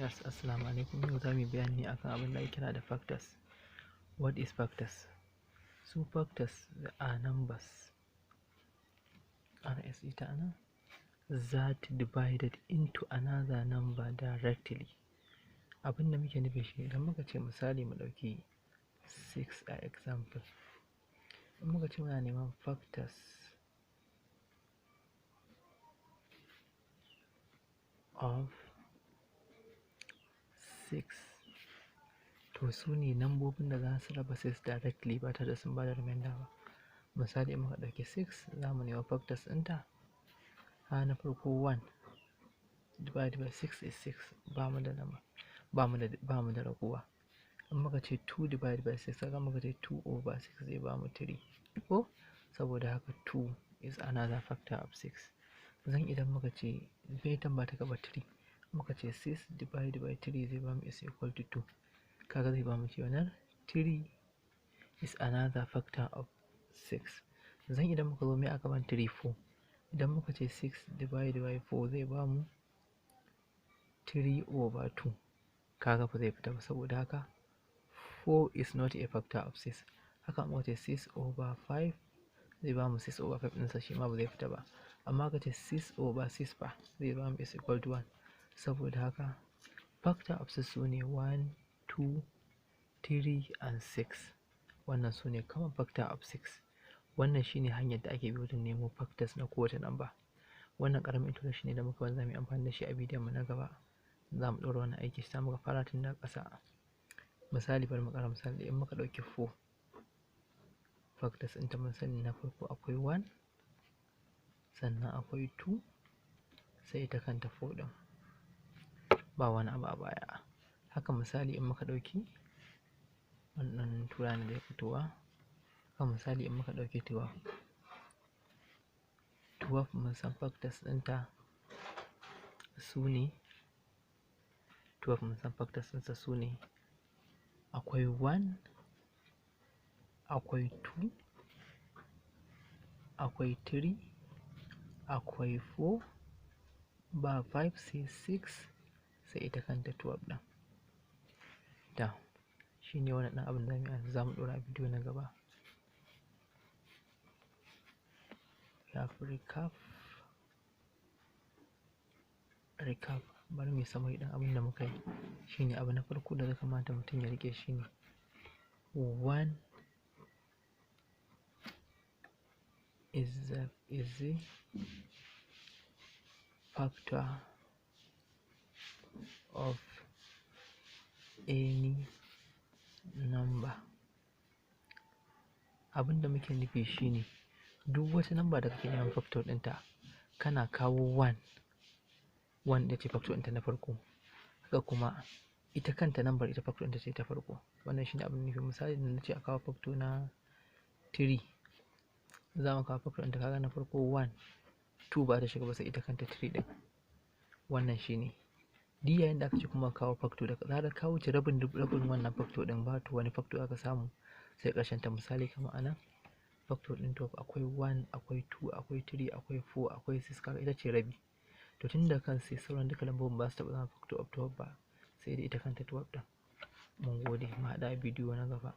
Yes, assalamu alaikum. Yau za mu yi bayani ne akan abin da ake kira da factors. What is factors? Su factors are numbers. Ana S ita anan that divided into another number directly. Abin da muke nufi shi idan muka ce misali mu ɗauki 6 a example. In muka ce muna neman factors of 6, to su ne nambobin da za su raba 6 directly ba tare da sun ba da remainder ba. Misali in muka ɗauki 6, za mu nema factors ɗinta. A na farko, 1 divided by 6 is 6, ba mu da nama, ba mu da raguwa. In muka ce 2 divided by 6, kaga muka ce 2 over 6 zai ba mu 3 ko? Saboda haka 2 is another factor of 6. Zan idan muka ce bai ba ta gaba 3, muka ce 6 divided by 3 zai ba mu is equal to 2. Kaga zai ba mu cewa 3 is another factor of 6. Zan idan muka zo mai a gaban 3, 4. Idan muka ce 6 divided by 4 zai ba mu 3 over 2. Kaga ba zai fita ba, saboda haka 4 is not a factor of 6. Haka muka ce 6 over 5 zai ba mu 6 over 5 ɗinsa, shi ma ba zai fita ba. Amma ka ce 6 over 6 fa, zai ba mu is equal to 1. Saboda haka factor of 6 su ne 1, 2, 3 and 6. Wannan su ne common factor of 6. Wannan shine hanyar da ake bi wajen nemo factors na kowace number. Wannan ƙaramin introduction ne da muka za mu yi amfani da shi a bidiyon mu na gaba. Za mu ɗora wannan aiki sai muka fara tun daga ƙasa. Misali, bari mu ƙara misali. In muka ɗauki 4, factors ɗinta mun sani na farko akwai 1, sannan akwai 2, sai ita kanta 4 ɗin, ba wani abu a baya. Haka misali in muka ɗauki wannan tura ne da ya fitowa. Haka misali in muka ɗauki 12, 12 mun san factors ɗinta su ne 12, mun san factors ɗinsa su ne akwai 1, akwai 2, akwai 3, akwai 4, ba 5, sai 6, sai ita kanta 12 ɗin. Da shi ne wannan ɗan abin da zamu yi, za mu ɗora a bidiyo na gaba. Ya fi recap, recap. Bari mu yi summary ɗin abin da muka yi. Shine abu na farko da ya kamata mutum ya riƙe shine 1 is the factor of any number. Abin da muke nufi shine duk wata number da kake neman factor ɗinta, kana kawo 1, 1 ita ce factor ɗinta na farko. Haka kuma ita kanta number, ita factor ɗinta ce ta farko. Wannan shine abin nufi. Misali, da nace a kawo factor na 3, za mu kawo factor ɗinta, kaga na farko 1, 2 ba ta shiga ba, sai ita kanta 3 ɗin. Wannan shine. Duk yayin da aka ce kuma kawo factor, da zarar ka wuce rabin rabin wannan factor ɗin, ba to wani factor aka samu sai ƙarshen ta. Misali kamar anan factor ɗin 12, akwai 1, akwai 2, akwai 3, akwai 4, akwai 6, kaga ita ce rabi. To tun da kan sai sauran duka lambobin ba su taɓa zama factor of 12 ba, sai dai ita kanta 12 ɗin. Mun gode, mu haɗu a bidiyo na gaba.